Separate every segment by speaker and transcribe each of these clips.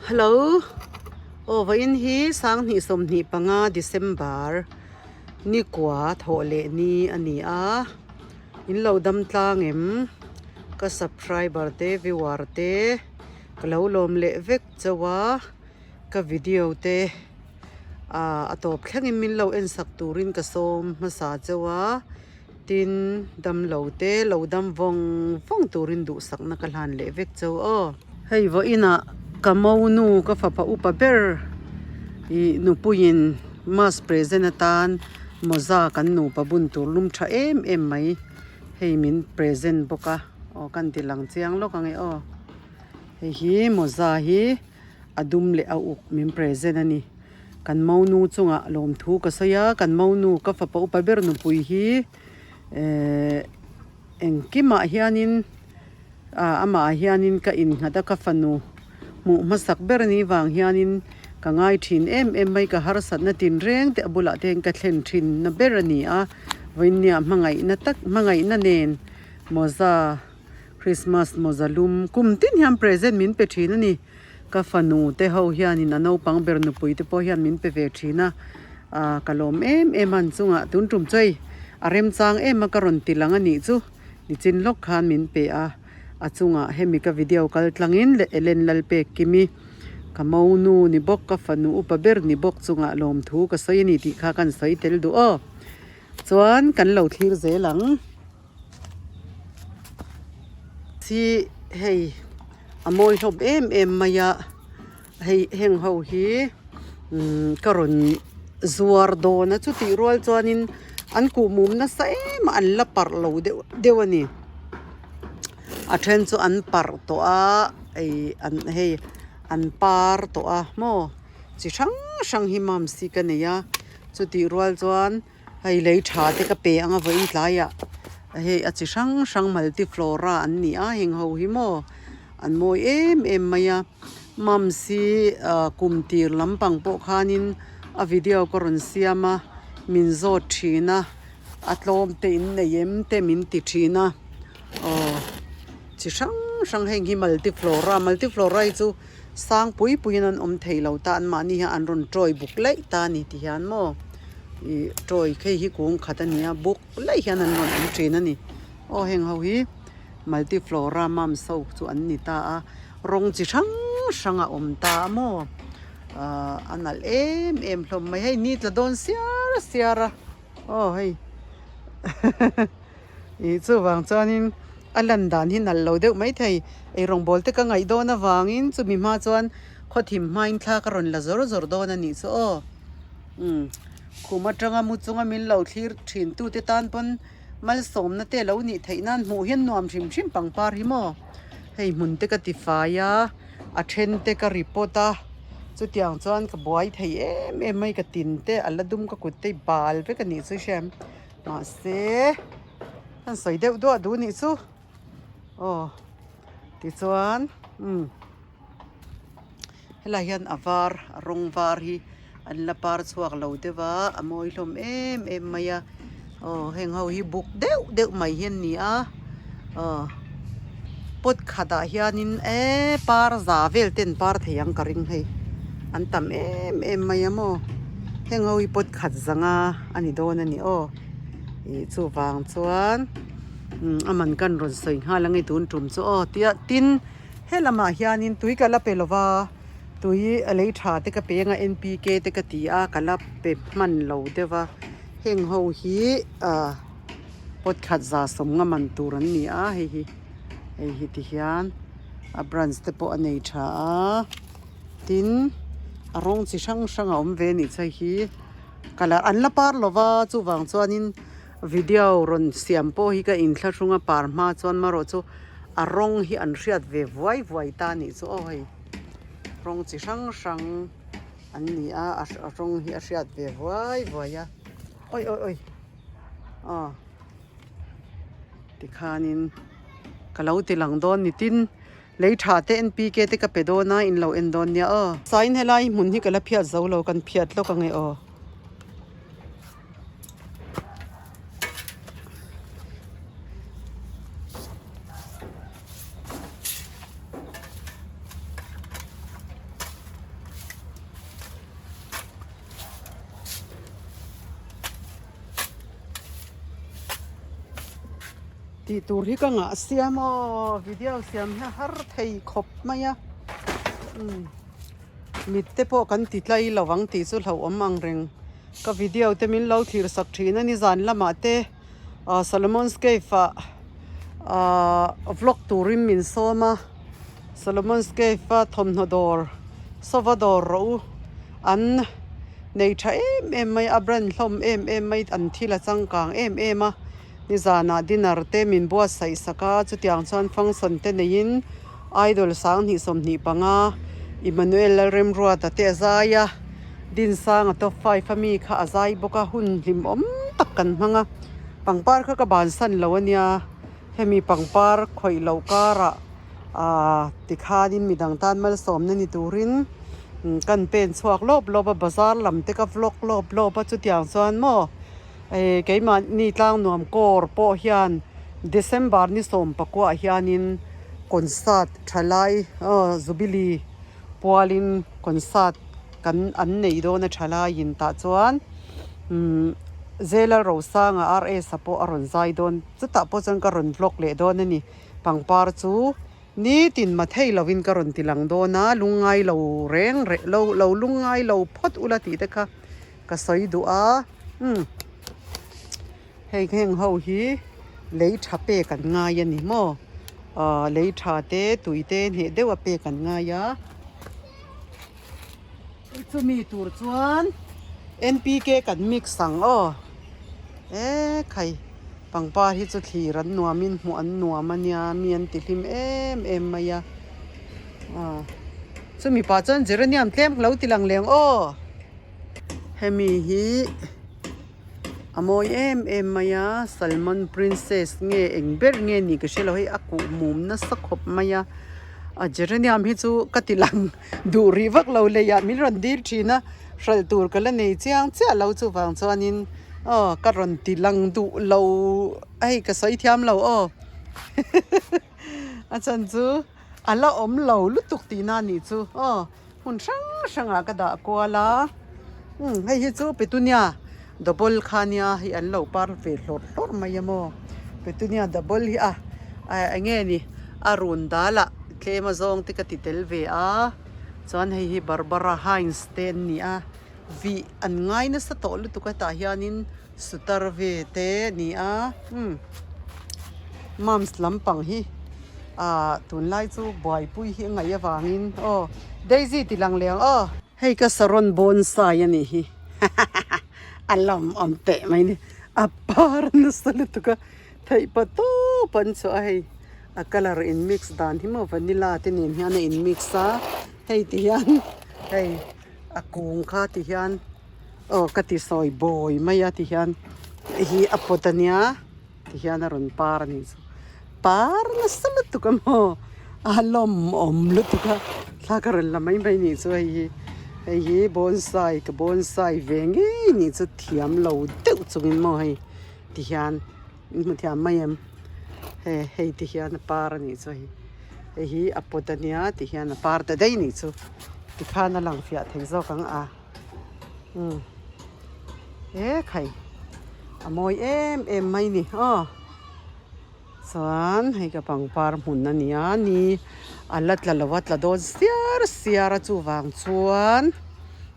Speaker 1: Hello aw vawiin hi sanghnih 25 December nikua thawh leh ni a ni a in lo dam tlang em ka subscriber te viewer te ka lo lawm leh vek chauh a ka video te ah a tawp thlengin min lo en sak turin ka sawm hmasa chauh a. Tin, damlo te lo dam vawng vawng turin duhsakna ka hlan leh vek chau aw. Hei vawiinah ka monu ka fapa upa ber ih nupuiin mass present atan mawza kan nupa bun tur lum tha em em mai hei min present bawk a aw kan ti lang chiang lawk ang e aw. Hei hi mawza hi a dum leh a uk min present a ni. Kan monu chungah lawmthu ka sawi a, kan monu ka fapa upa ber nupui hi ehh engkimah hianin ah amah hianin ka innghat a, ka fanu hmuh hmasak ber ni vang hianin ka ngai thin em em mai, ka harsatna tinreng te a bulah te hian ka thlen thin na ber a ni a, vawinia hmangaihna tak hmangaihna nen mawza Christmas mawza lum kum tin hian present min pe thin a ni. Ka fanu te ho hianin a naupang ber nupui te pawh hian min pe ve thin a, ah ka lawm em em a an chungah tun tum chu hei a remchang em a ka rawn ti lang a nih chu nichin lawk khan min pe a, a chungah hemi ka video kal tlangin leh Ellen Lalpekkimi ka monu ni bawk ka fanu upa ber ni bawk chungah lawmthu ka sawi a ni tih kha kan sawi tel duh aw chuan kan lo thlir zel ang. Chi hei a mawi hlawm em em mai a hei heng ho hi umm ka rawn zuar dawn a chutih rual chuanin an kuhmum nasa em a an la parh lo deuh deuh a ni a then chu an parh tawh a ei an hei an par tawh a maw chi hrang hrang hi mam si ka nei a chutih rual chuan. Hei lei tha te ka pe ang a vawiin tlaiah hei a chi hrang hrang multiflora an ni a heng ho hi maw an mawi em em mai a mum's-i ah kum tir lampang pawh khanin a video ka rawn siam a min zawt thin a a tlawm te in nei em te min ti thin a aw chi hrang hrang heng hi multiflora multiflora hi chu Sang pui puiin an awm thei lo ta anmahni hian an rawn tawi buk laih ta a ni ti hian maw ih tawi khei hi kung khat a ni a buk laih hian an rawn awm thin a ni aw heng ho hi multiflora mams ho chu an ni ta a rawng chi hrang hrang a awm ta a maw ahh a nalh em em hlawm mai hei ni tla dawn siar siar a aw hei. Ih chuvang chuanin a lan dan hi nalh lo deuh maithei. Ei rawngbâwl te ka ngaih dawn avangin chumi hma chuan khawthim hmain thla ka rawn la zawr zawr dawn a nih chu aw. Umm khum atanga mu chunga min lo thlir thin tute tan pawn malsawmna te lo nih theih nan hmuh hian nuam hrim hrim pangpar hi maw. Hei hmun te ka ti fai a, a then te ka report a, chutiang chuan ka buai thei em em mai ka tin te a la dum ka kut te bal vek a nih chu hriam. Mahse kan sawi deuh duah duh nih chu aw tichuan umm helai hian a var a rawng var hi an la par chhuak lo deuh a a mawi hlawm em em mai a aw heng ho hi buk deuh deuh mai hi an ni a aw pot khatah hianin eee par za vel te an par thei ang ka ring hei an tam em em mai a maw heng ho hi pot khat zanga a ni dawn a ni aw ih chuvang chuan umm a man kan rawn sawi nghal ang i tun tum chu aw tia tin helamah hianin tui ka la pe lo va tui a lei tha te ka peng a N P K te ka ti a ka la pe hman lo deuh va heng ho hi ah. Pot khat za sawmnga man tur an ni a hei hi hei hi ti hian a branch te pawh a nei tha a tin a rawng chi hrang hrang a awm ve a nih chu hei hi colour an la par lo va chuvang chuanin video rawn siam pawh hi ka inthlahrung a par hma chuan marawh chu a rawng hi an hriat ve vuai vuai ta a nih chu aw hei rawng chi hrang hrang an ni a a rawng hi a hriat ve vuai vuai a awi awi awi. Aw tikhanin ka lo ti lang dawn ni tin lei tha te N P K te ka pe dawn a in lo en dawn nia aw. Sain helai hmun hi ka la phiat zo lo kan phiat lawk ang e aw. Tih tur hi ka ngah sia maw video siam hi a har thei khawp mai a umm mit te pawh kan ti tlai lo ang tih chu hlauhawm ang reng ka video te min lo thlir sak thin a nizan lamah te ah Solomon's cave ah ah vlog turin min sawm a Solomon's cave a thawmhnaw dawr sova dawr rawh u an nei tha em em mai a brand hlawm em em mai an thil a changkang em em a. Nizanah dinner te min buatsaih sak a, chutiang chuan function te neiin Idol 2025 Emmanuel Lalremruata te a zai a, Dinsanga top five a mi kha a zai bawk a, hun hlimawm tak kan hmang a, pangpar kha ka bansan lo a nia, hemi pangpar khawih loh karah aaa tikhanin midang tan malsawmna ni turin kan pen chhuak lawp lawp a, bazar lam te ka vlog lawp lawp a, chutiang chuan maw. Hei keimahni tlangnuam kawr pawh hian December ni 19 ah hianin concert thalai aw Jubilee pualin concert kan an nei dawn a thalaiin tah chuan umm Zela Rosanga RS a pawh a rawn zai dawn chutah pawh chuan ka rawn vlog leh dawn a ni pangpar chu nitin mathei lovin ka rawn ti lang dawn a lungngai lo reng reng lo lo lungngai lo phawt ula tih te kha. Ka sawi duh a umm hei heng ho hi lei tha pek an ngai a ni maw ah lei tha te tui te hneh deuh a pek an ngai a chumi tur chuan N P K kan mix ang aw e khai pangpar hi chu thlir an nuam in hmuh an nuam a nia mi an ti hlim em em mai a ah chumi pah chuan geranium tlem ka lo ti lang leng aw. Hemi hi a mawi em em mai a salmon princess nge eng ber nge ni ka hre lo hei a kuh mum nasa khawp mai a a geranium hi chu ka ti lang duh rih vak lo lei ah min rawn dil thin a hralh tur ka la nei chiang chiah lo chuvang chuanin aw ka rawn ti lang duh lo hei ka sawi thiam lo aw a chhan chu a la awm lo lutuk tihna a nih chu aw. Hmun hrang hrangah ka dah kual a, umm hei hi chu petunia double kha nia hei an lo par ve hlawrh hlawrh mai a maw petunia double hi a eng nge ni a run dal ah tlem a zawng te ka ti tel ve a chuan hei hi Barbara Hines te an ni a vih an ngai nasa tawh lutuk a tah hianin sutar ve te a ni a umm mums lampang hi. Ah tunlai chu buaipui hi a ngaih avangin aw Daisy ti lang leh ang aw. Hei ka saron bonsai a nih hi a lawmawm teh mai ni a par nasa lutuk a theih pa tawp an chhuah a hei a colour in mix dan hi maw vanilla te nen hian a in mix a hei ti hian hei a kung kha ti hian aw ka ti sawi bawi mai a ti hian hei hi a pawt a nia. Ti hian a rawn par a nih chu. Par nasa lutuk a maw? A lawmawm lutuk a, thla ka rawn la mai mai nih chu hei hi. Hei hi bonsai ka bonsai ve ngei nih chu thiam lo deuh chungin maw hei ti hian in hmu thiam mai em? He hei ti hian a par a nih chu hei. Hei hi a pawt a nia ti hian a par ta daih nih chu. Tikhan a lang fiah thei zawk ang a. Umm he khai a mawi em em mai ni aw chuan hei ka pangpar hmun a nia ni a la tla lo a tla dawn siar siar a chuvang chuan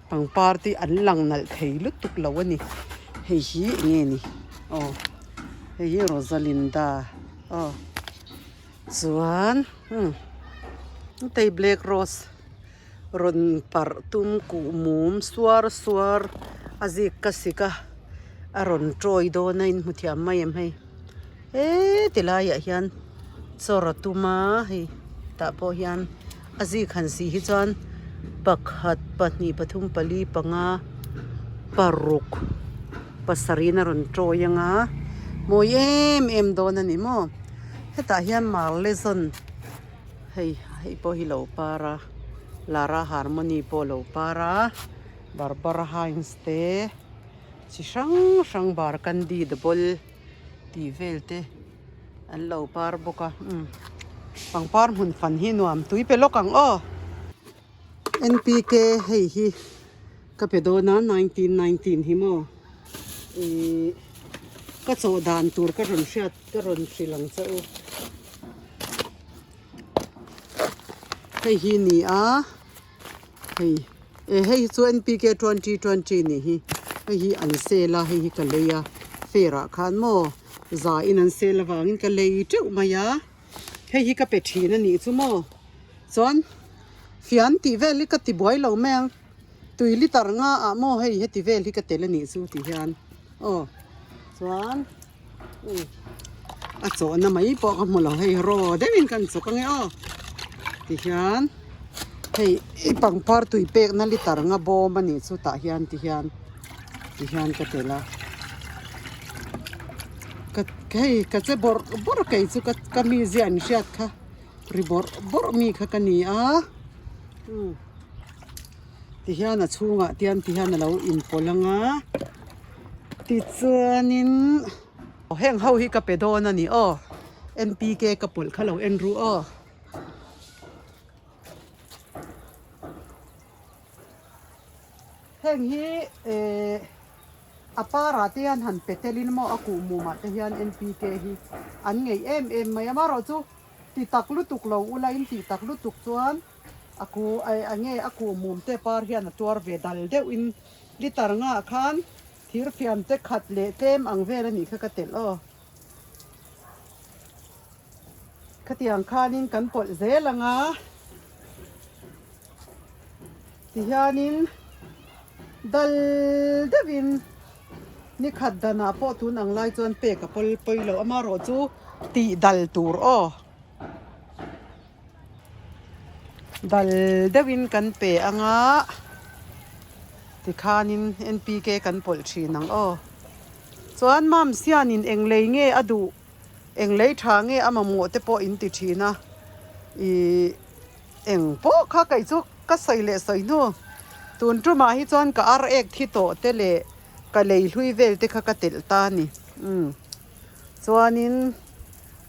Speaker 1: pangpar te an lang nalh thei lutuk lo a ni hei hi eng nge ni aw hei hi Rosalinda aw chuan umm hei black rose. Rawn parh tum kuh mum suar suar a zik ka sik a a rawn tawi dawn a inhmu thiam mai em hei he ti laiah hian chawr a tum a hei tah pawh hian a zik han si hi chuan pakhat pahnih pathum pali panga paruk pasarih in a rawn tawi ang a mawi em em dawn a ni maw hetah hian marlezon. Hei hei pawh hi lo par a Lara Harmony pawh lo par a Barbara Hines te chi hrang hrang Barkandi double tih vel te an lo par bawk a umm pangpar hmun fan hi nuam tui pe lawk ang aw N P K hei hi ka pe dawn a 1919 hi maw ihh. Ka chawh dan tur ka rawn hriat ka rawn hrilh ang che u. Hei hi ni a hei eh hei hi chu NPK 2020 nih hi hei hi an sale a hei hi ka lei a fair ah khan maw za in an sale avangin ka lei teuh mai a hei hi ka pe thin a nih chu maw chuan fian tih vel hi ka ti buai lo mai ang tui liter nga ah maw hei heti vel hi ka tel a nih chu ti hian aw chuan. A chawhna mai pawh ka hmu lo hei raw deuhin kan chawk ange aw tihian hei i pangpar tui pekna liter anga bawm a nih chu tah hian tihian tihian ka tel a ka hei ka che bawrh bawrh kei chu ka ka mizia an hriat kha ri bawrh bawrh mi kha ka ni a tihian a chhungah tian tihian a lo inpawlh ang a. Tichuanin heng ho hi ka pe dawn a ni aw NPK ka pawlh kha lo en ru aw. Heng hi eh a parah te hian han pe telin maw a kuh mumah te hian NPK hi an ngeih em em mai a amaherawhchu ti tak lutuk lo ula in tih tak lutuk chuan a ku a nge a kuh mum te par hian a tuar ve dal deuhin Liter ngah khan thir fiam te khat leh tlem ang vel a nih kha ka telh aw. Khatiang khanin kan pawlh zel ang a, tihianin dal deuhin ni khat danah pawh tun ang lai chuan pek a pawl pawi lo amaherawh chu tih dal tur aw. Dal deuhin kan pe ang a, tikhanin NPK kan pawlh thin ang aw. Chuan Mam sianin eng lei nge a duh, eng lei tha nge a mamawh te pawh in ti thin a, ih eng pawh kha kei chu ka sawi leh sawi hnu. Tun tumah hi chuan ka ar ek thi tawh te leh ka lei hlui vel te kha ka telh ta a ni. Umm chuanin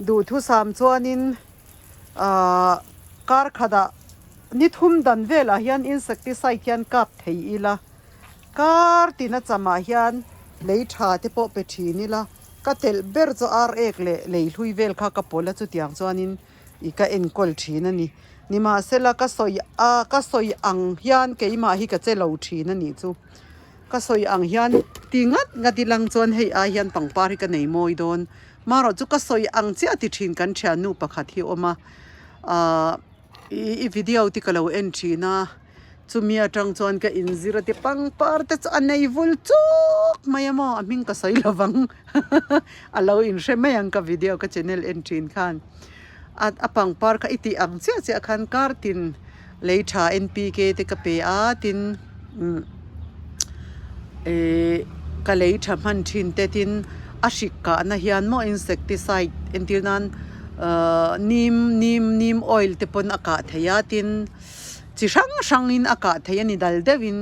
Speaker 1: duhthusam chuanin. Ahh kar khatah ni thum dan velah hian insecticide hian kap thei ila kar tina chamah hian lei tha te pawh pe thin ila ka telh ber chu ar ek leh lei hlui vel kha ka pawlh a chutiang chuanin ih ka enkawl thin a ni nimahsela ka sawi a ka sawi ang hian keimah hi ka che lo thin a nih chu ka sawi ang hian ti ngat ngat ilang chuan hei ai hian pangpar hi ka nei mawi dawn. Marawh chu ka sawi ang chiah ti thin kan thiannu pakhat hi a awm a, ahh i video te ka lo en thin a, chumi atang chuan ka inzir a ti pangpar te chu a nei vul chuk mai a maw a hming ka sawi lovang a lo inhre mai ang ka video ka channel en thin khan a a pangpar kha i tih ang chiah chiah khan kar tin lei tha N_P_K te ka pe a tin umm ihh ka lei tha hman thin te tin a hrik kahna hian maw insecticide entir nan ahh neem neem neem oil te pawn a kah thei a tin chi hrang hrang in a kah thei a ni dal deuh in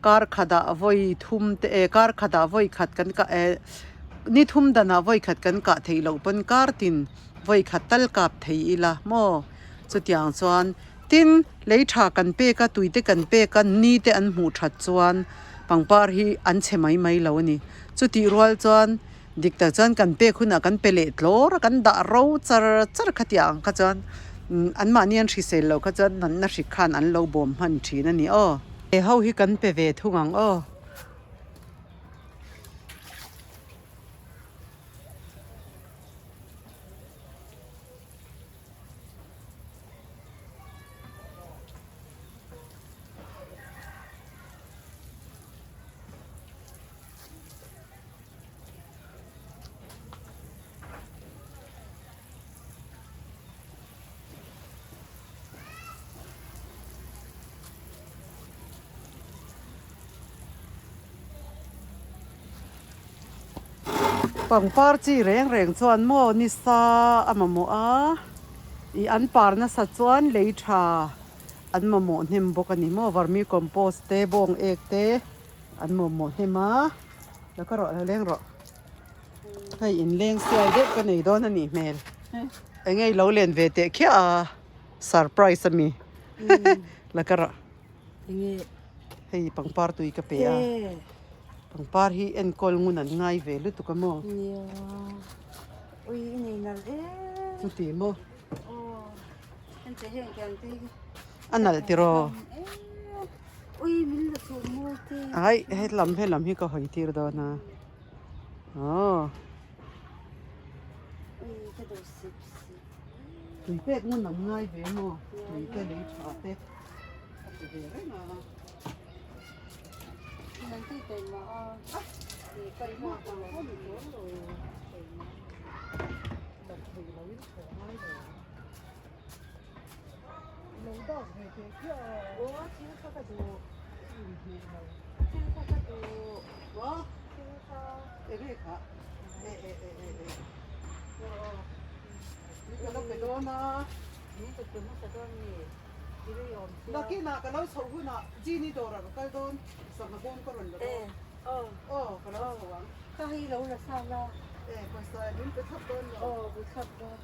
Speaker 1: kar khatah vawi thum te eh kar khatah vawi khat kan kah eh ni thum danah vawi khat kan kah theih loh pawn kar tin vawi khat tal kap thei ila maw chutiang chuan. Tin, lei tha kan pek a, tuite kan pek a, ni te an hmuh that chuan pangpar hi an chhe mai mai lo a ni. Chutih rual chuan dik tak chuan kan pek hunah kan pe leh tlawr a, kan dah ro char char khatiang ang kha chuan anmahni an hrisel loh kha chuan natna hrik khan an lo bawm hman thin a ni aw. He ho hi kan pe ve thung ang aw. Pangpar chi reng reng chuan maw nisa a mamawh a ih an par nasa chuan lei tha an mamawh hnem bawk a ni maw vermi compost te bawng ek te an mamawh hnem a la ka rawh la leng rawh hei inleng siai deuh ka nei dawn a nih hmel eng nge i lo len ve teh khiah a surprise a mi la ka rawh hei pangpar tui ka pe a. Pangpar hi enkawl ngun an ngai ve lutuk a maw?
Speaker 2: Nia. Ui i nei nalh em.
Speaker 1: Chuti maw?
Speaker 2: Aw. Hente heng te ang te hi.
Speaker 1: A nalh tiraw?
Speaker 2: Ui min la chhuh mawi te.
Speaker 1: Ai he lam he lam hi ka hawi tir dawn a. Aw.
Speaker 2: Ui ka duh sip sip.
Speaker 1: Tui pek ngun an ngai ve maw? Tui te lei tha te. A ti ve reng a. Nakinah ka lo chhoh hunah Jeannie dawrah ka kal dawn, sangha bawm ka rawn la dawn. Aw, ka lo chho ang.
Speaker 2: Ka hei lo la sa la.
Speaker 1: E, pawisa min pe thlap dawn lo.
Speaker 2: Aw, pe thlap dawn.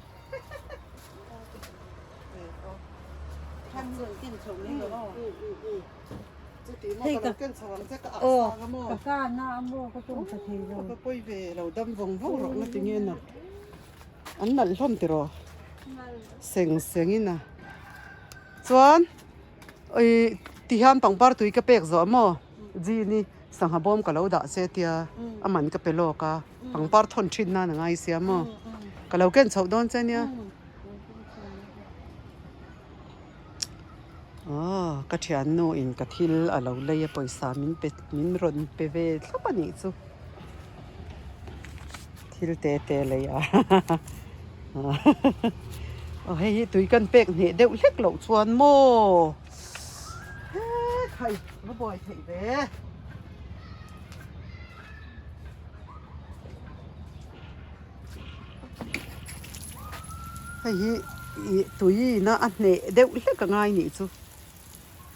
Speaker 1: E, aw.
Speaker 2: Khan rawn ken chho mai lo aw.
Speaker 1: Chuti maw ka lo ken chho ang che ka ak sang a maw.
Speaker 2: Ka ka na a maw ka tawng tha thei lo.
Speaker 1: Ka pawi ve lo dam vawng vawng rawh nga tinge na. An nalh hlawm tiraw? Seng seng in a. Chuan ih ti hian pangpar tui ka pek zawh maw? Jean-i sangha bawm ka lo dah che tia a man ka pe lawk a, pangpar thawn thin nan a ngai sia maw? Ka lo ken chhoh dawn che nia. Aw ka thiannu in ka thil a lo lei a pawisa min pe min rawn pe ve thlap a nih chu thil te te lei a aw hei hi tui kan pek hneh deuh hlek loh chuan maw he khai va buai theih ve. Hei hi ih tui ina a hneh deuh hlek a ngai nih chu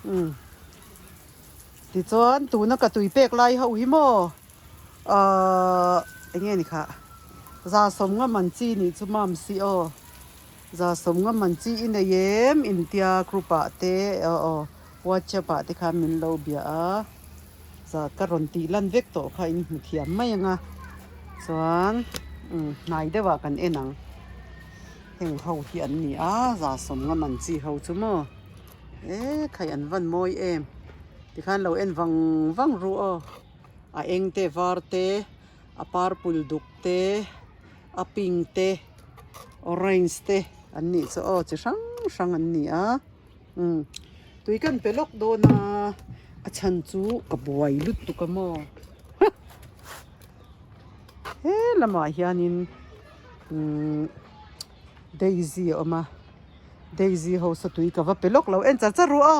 Speaker 1: umm tichuan tuna ka tui pek lai ho hi maw ahh eng nge ni khah za sawmnga man chi nih chu mam si aw za sawmnga man chi i nei em intia group ah te aw aw whatsapp ah te khan min lo bia a. Za ka rawn tih lan vek tawh kha in hmu thiam mai ang a chuan hnai deuh ah kan en ang heng ho hi an ni a za sawm ngam an chi ho chu maw e khai an van mawi em tikhan lo en vang vang ru aw a eng te var te a purple duk te a pink te orange te an nih chu aw chi hrang hrang an ni a. Umm tui kan pe lawk dawn a a chhan chu ka buai lutuk a maw he lamah hianin umm daisy a awm a daisy ho saw tui ka va pe lawk lo en char char ru a.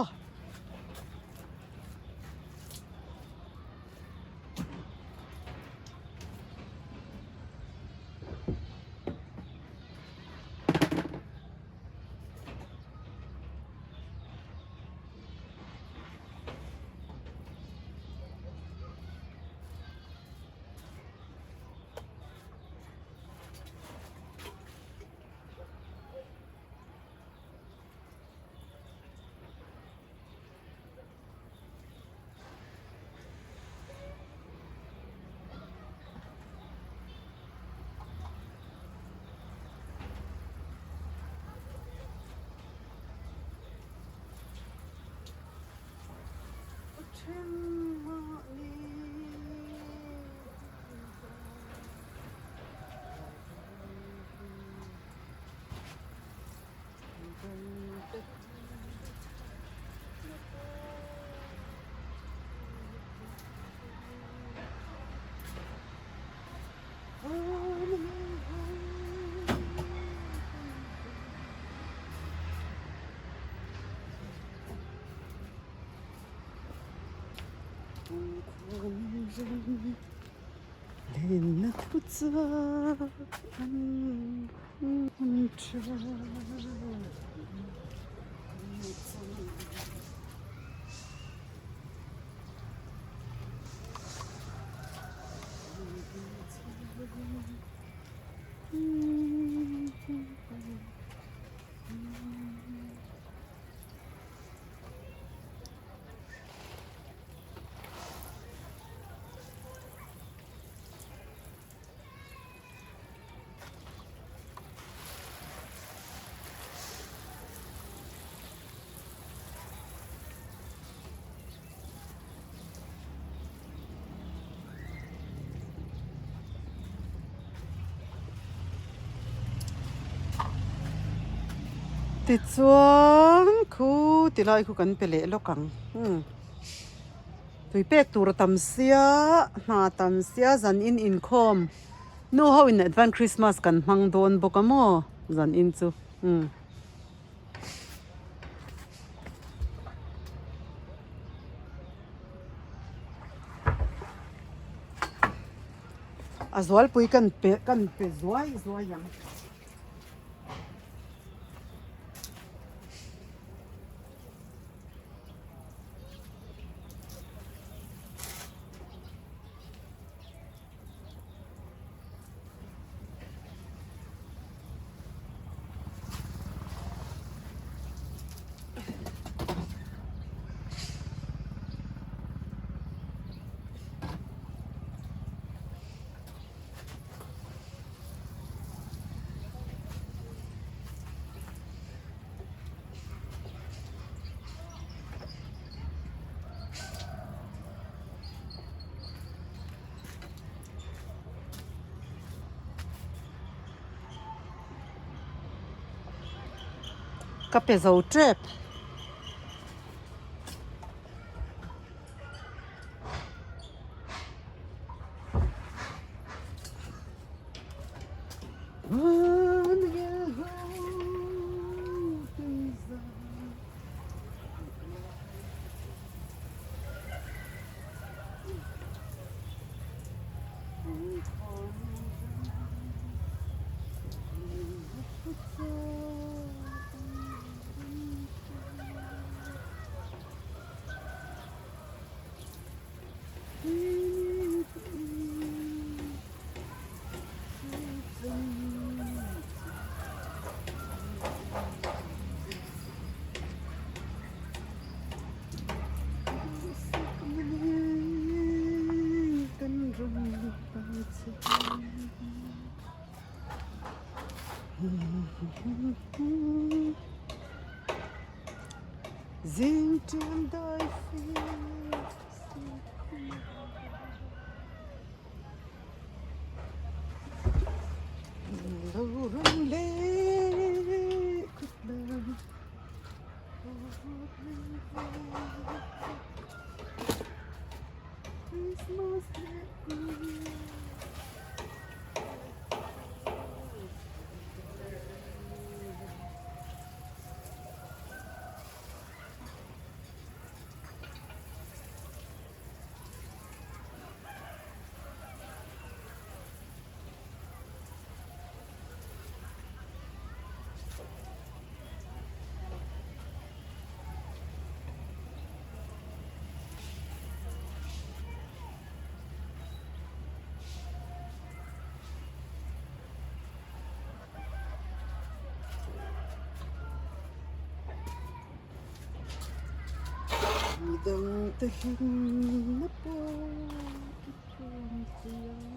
Speaker 1: Lenna thu chuan an tha. Tichuan khu ti lai khu kan pe leh lawk ang umm tui pek tur a tam sia hna tam sia zan in inkhawm nu ho in advance christmas kan hmang dawn bawk a maw zan in chu umm. A zualpui kan pe kan pe zuai zuai ang. Ka pe zo tep. Zing ṭiam dai lo ram leh khawtlang. Christmas Midang te hlimna pawh i thuam chiang.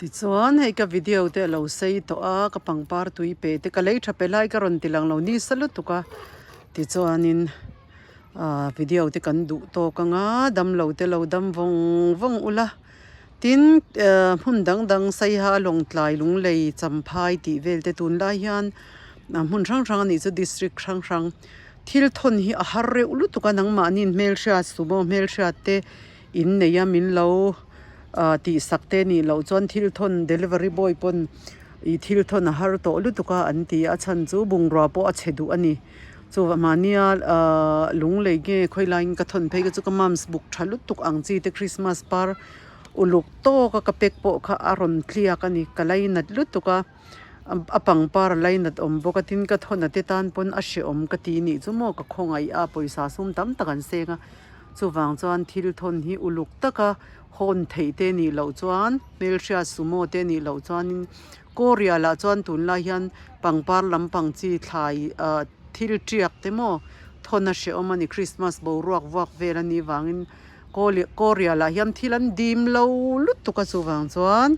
Speaker 1: Tichuan hei ka video te a lo sei tawh a, ka pangpar tui pe te ka lei tha pe lai ka rawn ti lang lo nisa lutuk a, tichuanin ah video te kan duh tawk ang a damlo te lo dam vawng vawng ula tin ah hmun dang dang saiha lawngtlai lunglei champhai tih vel te tunlai hian ah hmun hrang hrang a nih chu district hrang hrang thil thawn hi a har reuh lutuk a nangmahniin hmelhriat sumo hmelhriat te in nei a min lo ah tihsak te nih loh chuan thil thawn delivery boy pawn ih thil thawn a har tawh lutuk a an ti a chhan chu bungrua pawh a chhe duh a ni chuvah mahnia ah lung lei nge khawi laiin ka thawn phei kha chu ka mums buk tha lutuk ang chi te christmas par uluk tawk a ka pack pawh kha a rawn tliak a ni ka lainat lutuk a. A pangpar a lainat awm bawk a tin ka thawn a te tan pawn a hrehawm ka ti nih chu maw ka khawngaih a pawisa sum tam tak an seng a chuvang chuan thil thawn hi uluk taka hawn theih te nih loh chuan hmelhriat sumo te nih loh chuanin Korea lah chuan tunlai hian pangpar lampang chi thlai ah thil tiak te maw thawn a hrehawm a ni Christmas boruak vuak vel a nih vangin Korea lah hian thil an dim lo lutuk a chuvang chuan.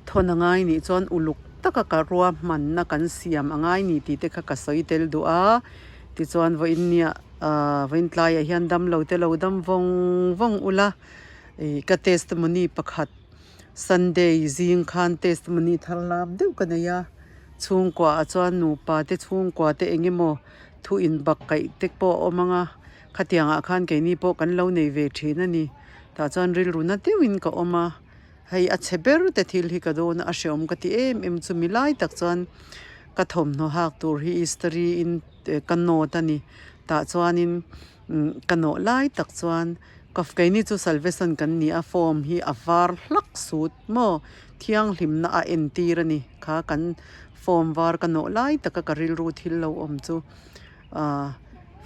Speaker 1: Thawn a ngai nih chuan uluk taka ka ruahmanna kan siam a ngai ni tih te kha ka sawi tel duh a, tichuan vawiin nia ahh vawiin tlaiah hian damlo te lo dam vawng vawng ula ih ka testimony pakhat Sunday zing khan testimony thar lam deuh ka nei a, chhungkua ah chuan nupa te chhungkua te eng emaw thu inbak kaih te pawh a awm ang a, khatiang ah khan keini pawh kan lo nei ve thin a ni, tah chuan rilru na deuhin ka awm a. Hei a chhe ber te thil hi ka dawn a, a hreawm ka ti em em chumi lai tak chuan ka thawmhnaw hak tur hi istiri in ka nawt a ni tah chuanin ka nawh lai tak chuan ka keini chu salvation kan ni a form hi a var hlak sut maw thianghlimna a entir a ni kha kan form var ka nawh lai taka ka rilru thil lo awm chu. Ahh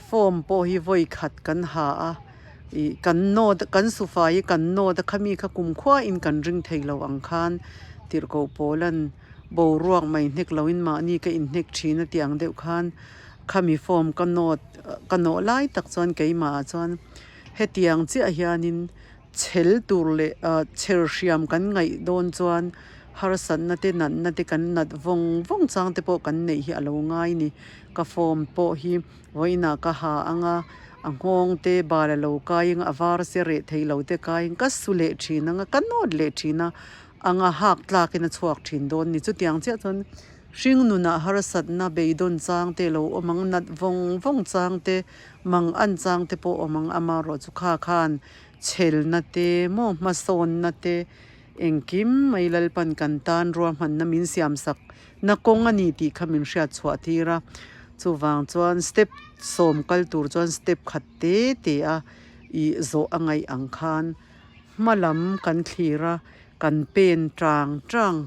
Speaker 1: form pawh hi vawi khat kan ha a ih kan nawt kan sofa hi kan nawt a khami kha kumkhua in kan ring thei lo ang khan tirhkoh pawl an boruak mai hnek lo in mahni ka inhnek thin a tih ang deuh khan khami form ka nawt ka nawh lai tak chuan keimah ah chuan hetiang chiah hianin Chhel tur leh chher hriam kan ngaih dawn chuan harsatna te natna te kan nat vawng vawng chang te pawh kan neih hi a lo ngai ni. Ka form pawh hi vawiinah ka ha ang a, a nghawng te bal a lo kai ang a, a var se reh thei lo te kai ang, ka su leh thin ang a, ka nawt leh thin a, anga hak tlakin a chhuak thin dawn ni. Chutiang chiah chuan hring nunah harsatna beidawn chang te lo awm ang, nat vawng vawng chang te, mang an chang te pawh awm ang, amaherawh chu kha khan Chhelna te maw hmasawnna te engkim mai Lalpan kan tan ruahmanna min siamsak na kawng a ni tih kha min hriat chhuah tir a. Chuvang chuan step sawm kal tur chuan step khat te te a ih zawh a ngaih ang khan hma lam kan thlir a, kan pen tang tang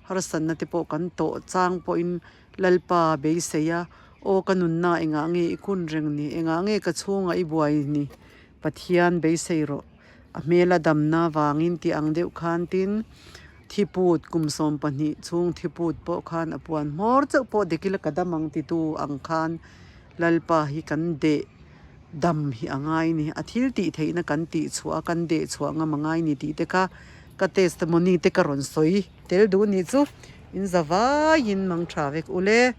Speaker 1: harsatna te pawh kan tawh chang pawhin Lalpa beisei a, aw ka nunna engah nge i kun reng ni, engah nge ka chhungah i buai ni? Pathian beisei rawh. A hmela damna vangin tih ang deuh khan tin thiput kum 12 chhung thiput pawh khan a puan hmawr chauh pawh dik ila ka dam ang titu ang khan Lalpa hi kan deh dam hi a ngai ni. A thil tih theihna kan tih chhuah a kan deh chhuah ngam a ngai ni tih te kha ka testimony te ka rawn sawi tel duh ni chu in za vaiin mang tha vek ule.